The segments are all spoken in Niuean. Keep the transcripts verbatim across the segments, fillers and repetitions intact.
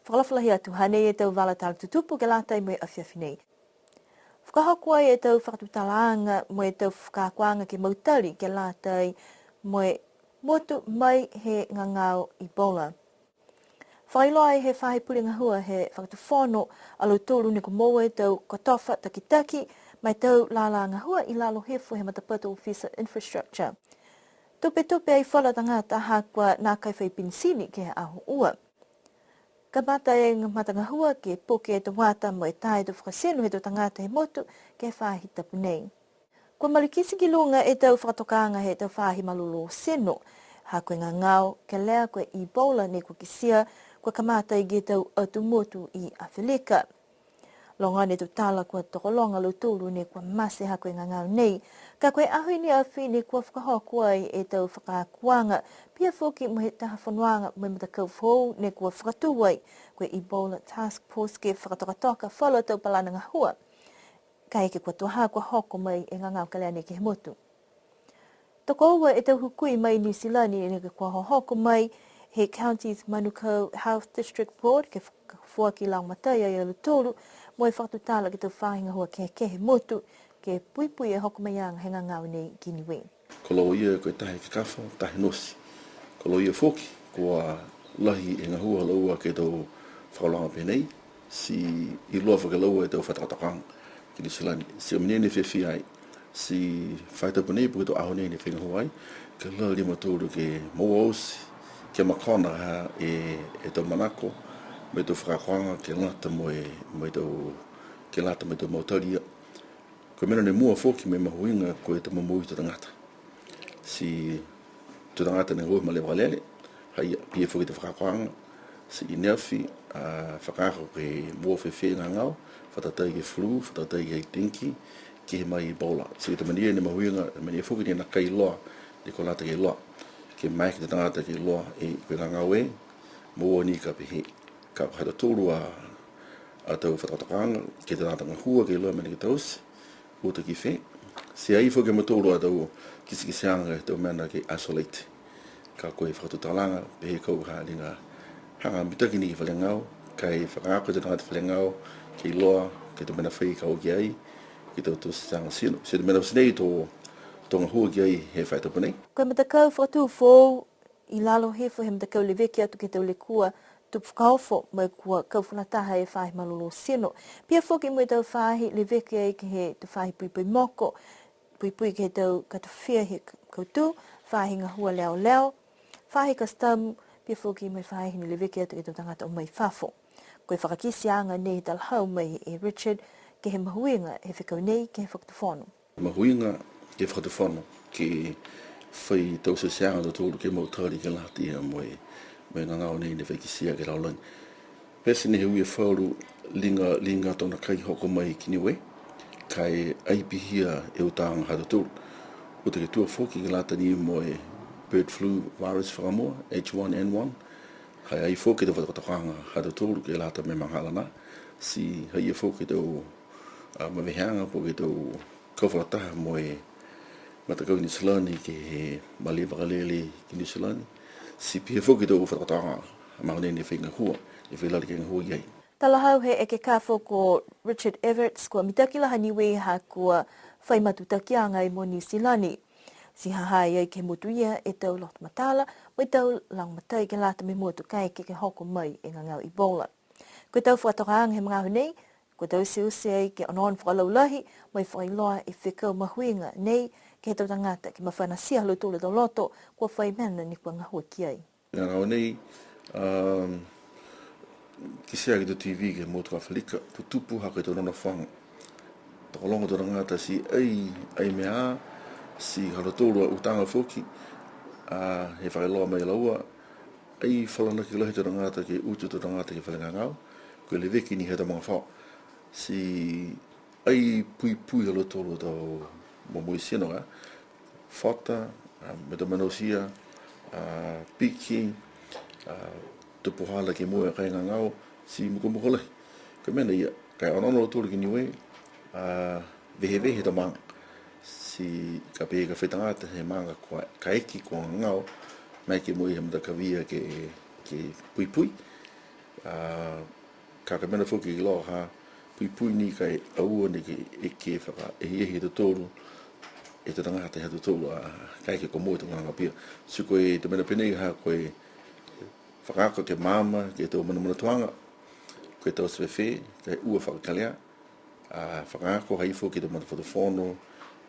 Fakaalofa lahi atu, hanei e tau vala tala tutupu ke lata mo e afiafi nei. Fakahoko ai e tau fakatutalaaga mo e tau fakaakoaga ke mautali ke lata mo e motu mai he gagao Ebola. Fakailoa ai he faahi pule gahua he fakatufono a lautolu ne kua moua e tau kotofa takitaki ma e tau lala gahua i lalo hifo he matapatu Ofisa Infrastructure. Tupetupe ai falu a tagata ha kua nākai fai penisini ke he aho ua. Kamata e matagahua ke puke e tau ata mo e tā e tau fakatino he tau tagata he motu ke he faahi tapu nei. Kua malikiti ki luga e tau fakatokaaga he tau faahi malolō tino. Ha ko e gagao kelea ko e Ebola ne kua kitia, kua kamata ai ke he tau atu motu i Aferika. Logona e tau tala kua tokologa a lautolu ne kua mate ha ko e gagao nei. Ka ko e aho i ne afi ne kua fakahoko ai e tau fakaakoaga. Pihia foki mo e taha fonoaga mo e matakau foou ne kua fakatū ai. Ko e Ebola Task Force ke fakatokatoka falu a tau palana gahua. Kaeke kua tuaha kua hoko mai e gagao kelea nei ke he motu. Tokoua e tau hukui mai Niu Silani ne kua hohoko mai he Counties Manukau Health District Board ke fak-, foaki lagomatai ai a lautolu mo e fakatutala ke he tau faahi gahua kehekehe he motu ke puipui e hoko maiaga he gagao nei ki Niue. Ko laua ia ko e taha e kakafo, taha e nosi. Ko laua ia foki, kua lahi e gahua ha laua ke he tau fakaholoaga pehē nei, ti iloa foki e laua e tau fakatokatokaaga ki Niu Silani. Ti ko e mena ne fiafia ai, ti faahi tapu nei, po ke tau aho nei ne fai gahua ai, ke lali a mautolu ke moua oti, ke makona ha e, e tau manako, mo e tau fakaakoaga, ke lata mo e, mo e tau, ke lata mo e tau mautali ia. Ko e mena ne mua foki mo e mahuiga ko e tau momoui tau tagata. Ti tau tagata ne gahua he malē vakalele, ha ia, pihia foki e tau fakaakoaga, ti i ne afi, a, fakaako ke moua fēfē e gagao, fakatatau ke he flu, fakatatau ke he dengue, ke he mai Ebola. Ti ko e tau mena ia ne mahuiga, mena ia foki ne nākai iloa, ne kua lata ke iloa. Ke maeke e tau tagata ke iloa, e, ko e gagao ē, moua ni ka pehē. Ka ko e ha tautolu a, a tau fakatokatokaaga, ke he tau tagata gahua, ke iloa e mena ke taute, uta ki fē. Ti ai foki e mautolu a tau kitekiteaga he tau mena ke isolate. Ka ko e fakatutalaaga, pehē kau ha liga haga mitaki ni ke he fale gagao, ka e fakaako e tau tagata fale gagao, ke iloa, ke he tau mena fai ka o ki ai, ke he tau, tau kitekiteaga tino. Ti ko e mena oti nei to, to gahua ki ai he faahi tapu nei. Ko e matakau fakatū foou, i lalo hifo he matakau leveki atu ke he tau lekua tupu fakaofo, mo e kua kau fakalataha e faahi malolō tino. Pihia foki mo e tau faahi leveki ai ke he tau faahi puipui moko, puipui ke he tau katofia he k-, kautū, faahi gahua leoleo, faahi kasitamu, pihia foki mo e faahi ne leveki atu ke he tau tagata o mai fafo. Ko e fakakiteaga nei he talahau mai e Richard, ke he mahuiga he fekau nei ke he fakatufono. Mahuiga ke he fakatufono, ke fai tauteaga a tautolu ke mautali ke lata ia mo e, mo e gagao nei ne fai kitia ke he lalolagi. Pete ni he ua e falu liga, liga tau nākai hoko mai ki Niue, ka e ai pihia e utaaga ha tautolu. Uta ke tua foki ke lata ni mo e bird flu virus fakamua, H one N one, ha i ai foki e tau fakatokatokaaga ha tautolu ke lata mo e magahala nā. Ti ha i ai foki e tau, a, maveheaga po ke tau kau fakalataha mo e matakau Niu Silani ke he malē vakalele ki Niu Silani. Ti pihia foki e tau fakatokatokaaga, magaaho nei ne fai gahua, ne fai lali ke gahua ki ai. Talahau he ekekafo ko Richard Everts, kua mitaki lahi a Niue ha kua fai matutakiaga mo Niu Silani. Ti ha ha i ai ke he motu ia e tau loto matala, mo e tau lagomatai ke lata mo e motu kaeke ke hoko mai e gagao Ebola. Ko e tau fakatokaaga he magaaho nei, kua tauteute ai ke onoono fakalaulahi, mo e fakailoa e fekau mahuiga nei, ke he tau tagata, ke mafanatia ha lautolu a tau loto, kua fai mena ne kua gahua ki ai. Gagao nei, um, kitia ke he tau T V ke he motu Aferika, tutupu ha ko e tau nonofoaga. Tokologa tau tagata ti ai, ai mena, ti ha lautolu a utaaga foki, a, he fakailoa mai e laua, ai falanaki lahi tau tagata ke utu tau tagata ke he fale gagao, ko e leveki ni he tau magafaoa. Ti ai puipui ha lautolu a tau momoui tino, a, fata, a, mo e tau mena oti ia, a, piki, a, tau puhala ke moua e kai gagao, ti mukamuka lahi. Ko e mena ia, ka e onoono a lautolu ki Niue, a, vehevehe e tau maaga. Ti ka pehē ka fai tagata he maaga kua, kaeke kua gagao, maeke moua e matakavia ke, ke puipui. A, ka ko e mena foki ke iloa ha puipui ni ka e aua ni ke, e ke fakaehiahi e tautolu, e tau tagata ha tautolu, a, kaeke kua moua e tau gagao pihia. Ti ko e tau mena pehē nei ha ko e fakaako ke maama ke he tau manamanatuaga, ko e tau fēfē, ka e ua fakakelea, a, fakaako ha i ai foki e tau matafakatufono,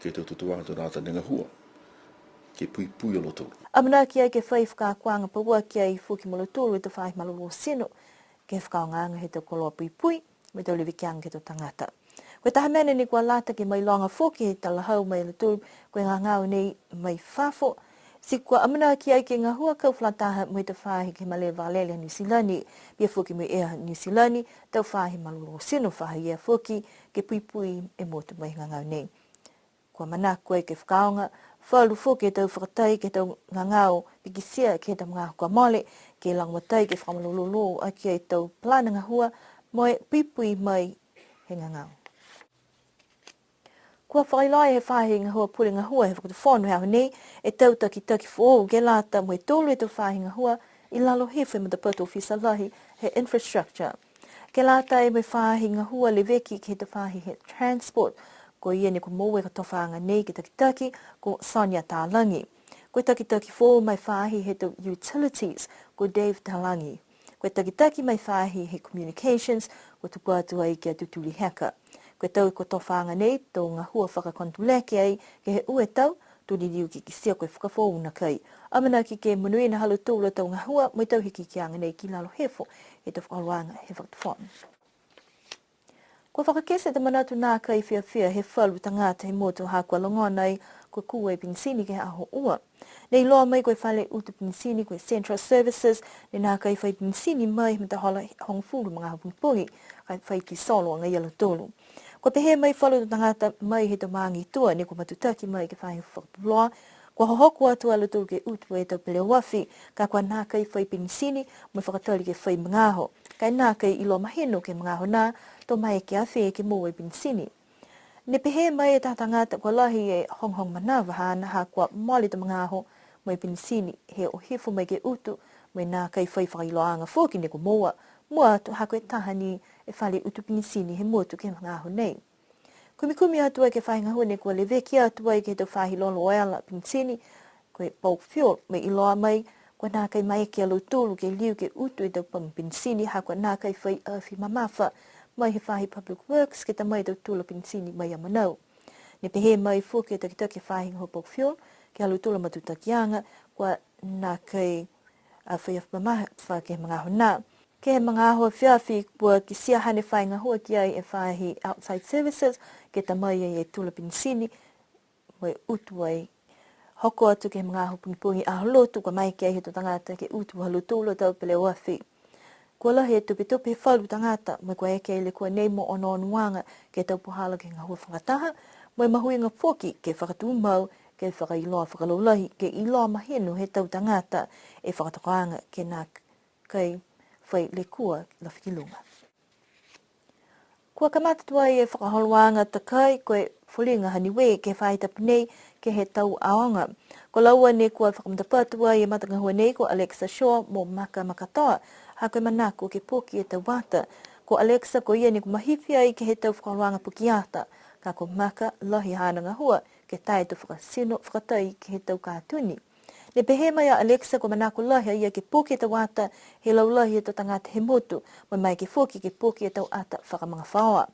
ke he tau tutūaga tau tagata ne gahua, ke puipui a lautolu. Amanaki ai ke fai fakaakoaga pauaki ai foki mo lautolu e tau faahi malolō tino, ke he fakaaogaaga he tau koloa puipui, mo e tau levekiaga ke he tau tagata. Ko e taha mena ne kua lata ke mailoga foki he talahau mai a lautolu, ko e gagao nei mai fafo, ti kua amanaki ai ke gahua kau fakalataha mo e tau faahi ke he malē vakalele ha Niu Silani, pihia foki mo e Air Niu Silani, tau faahi malolō tino faahi ia foki, ke puipui e motu mo e gagao nei. Kua manako ai ke fakaaoga falu foki e tau fakatai ke he tau gagao pikitia ke he tau magaaho kua mole, ke lagomatai ke fakamalolō aki e tau palana gahua mo e puipui mai he gagao. Kua fakailoa he faahi gahua pule gahua he fakatufono he aho nei e tau takitaki foou ke lata mo e tolu e tau faahi gahua i lalo hifo he matapatu ofisa lahi he infrastructure. Ke lata mo e faahi gahua leveki ke he tau faahi he transport, ko ia ne kua moua e kotofaaga nei ke takitaki, ko Sonia Talagi. Ko e takitaki foou ma e faahi he tau utilities, ko Dave Talagi. Ko e takitaki ma e faahi he communications, kua tuku atu ai ki a Tutuli Heka. Ko e tau kotofaaga nei, to gahua fakakonotuleke ai ke he ua e tau, to liliu ke kitia ko e fakafoou nakai. Amanaki ke monuina ha lautolu a tau gahua mo e tau hikihikiaga nei ki lalo hifo he tau fakaholoaga he fakatufono. Kua fakakite e tau manatu nākai fiafia he falu tagata he motu ha kua logona ai kua kū e penisini ke he aho ua. Ne iloa mai ko e fale utu penisini ko e Central Services, ne nākai fai penisini mai he matahola hogofulu magaaho pogipogi, ka e fai ki solo agaia a lautolu. Kua pehē mai falu tau tagata mai he tau maaga i tua ne kua matutaki mai ke he faahi fakapuloa, kua hohoko atu a lautolu ke utu e tau peleoafi, ka kua nākai fai penisini, mo e fakatali ke fai magaaho. Ka e nākai iloa mahino ke he magaaho nā, to maeke a fē ke moua e penisini. Ne pehē mai e taha tagata kua lahi e hogohogo manava haana ha kua mole e tau magaaho mo e penisini, he o hifo mai ke utu, mo e nākai fai fakailoaaga foki ne kua moua, mua atu ha ko e taha ni e fale utu penisini he motu ke he magaaho nei. Kumikumi atu ai ke he faahi gahua ne kua leveki atu ai ke he tau faahi lolo ela penisini, ko e bulk fuel, mo e iloa mai, kua nākai maeke a lautolu ke liu ke utu e tau pamu penisini, ha kua nākai fai afi mamafa mai he faahi Public Works ke ta mai e tau tula penisini mai a Manau. Ne pehē mai foki e takitaki he faahi gahua bulk fuel, ke he ha lautolu a matutakiaga, kua nākai a fai afi mamafa ke he magaaho nā. Ke he magaaho afiafi kua kitia hane fai gahua ki ai e faahi outside services, ke ta mai ai e tula penisini, mo e utu ai. Hoko atu ke he magaaho pogipogi Aho Lotu kua maeke ai he tau tagata ke utu ha lautolu a tau peleoafi. Kua lahi e tupetupe he falu tagata, mo e kua eke ai lekua nei mo onoonoaga ke he tau puhala ke he gahua fakataha, mo e mahuiga foki ke fakatumau, ke fakailoa fakalaulahi, ke iloa mahino he tau tagata e fakatokaaga ke nā kai fai lekua lafi ki luga. Kua kamata tuai e fakaholoaga takai ko e foliga ha Niue ke he faahi tapu nei ke he tau aoga. Ko laua ne kua fakamatapatu ai e matagahua nei ko Alexa Shaw mo Maka Makatoa, ha ko e manako ke poki e tau ata. Ko Alexa ko ia ne kua mahifi ai ke he tau fakaholoaga poki ata, ka ko Maka lahi haana gahua ke tae e tau fakatino fakatai ke he tau katuni. Ne pehē mai a Alexa kua manako lahi a ia ke poki e tau ata he laulahi he tau tagata he motu, mo e maeke foki ke poki e tau ata fakamagafaoa.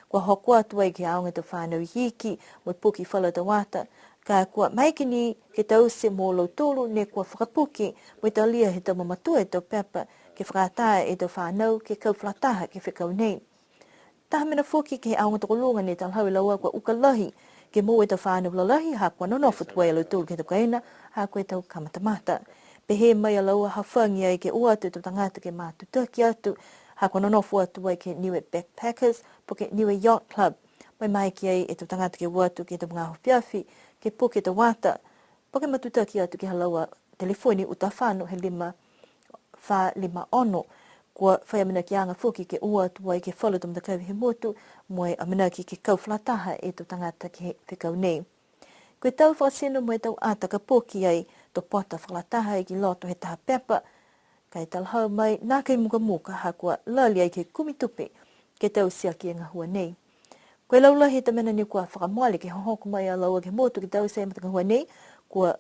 Kua hoko atu ai ke aoga e tau fanau ikiiki, mo e poki falu a tau ata, ka kua maeke ni ke taute mo lautolu ne kua fakapoki, mo e talia he tau mamatua e tau pepa, ke fakaatā e tau fanau ke kau fakalataha ke he fekau nei. Taha mena foki ke he aoga tokoluga ne talahau e laua kua uka lahi ke moua e tau fanau lalahi, ha kua nonofo tuai a lautolu ke he tau kaina, ha ko e tau kamatamata. Pehē mai a laua hafagi ai ke o atu e tau tagata ke matutaki atu, ha kua nonofo atu ai ke he Niue Backpackers, po ke Niue Yacht Club. Mo e maeke ai e tau tagata ke o atu ke he tau magaaho afiafi, ke poki e tau ata, po ke matutaki atu ke he ha laua telefoni uta fano he lima fā lima ono. Kua fai amanakiaga foki ke o atu ai ke he falu tau matakavi he motu, mo e amanaki ke kau fakalataha e tau tagata ke he fekau nei. Ko e tau fakatino mo e tau ata ka poki ai, to pota fakalataha ai ki loto he taha pepa, Ka e talahau mai, nākai mukamuka, ha kua lali ai ke kumi tupe ke taute aki e gahua nei. Ko e laulahi he tau mena ne kua fakamole ke hohoko mai a laua ke he motu ke taute e matagahua nei, kua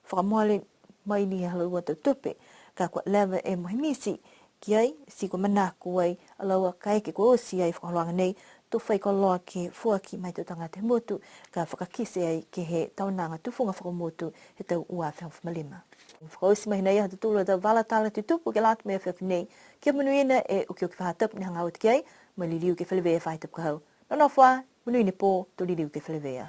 fakamole mai ni ha laua tau tupe, ka kua leva e mohe miti ki ai, ti kua manako ai a laua kaeke kua oti ai e fakaholoaga nei, to fai koloa ke foaki ma e tau tagata he motu, ka fakakite ai ke he tauaga tufuga fakamotu he tau ua afe hogofulu ma lima. Fakaoti mai hinei ha tautolu a tau vala tala tutupu ke lata mo e afiafi nei, kia monuina e okioki faahi tapu ne hagaao atu ki ai, mo e liliu ke feleveia he faahi tapu ka hau. Nonofo ā, monuina e pō, to liliu ke feleveia.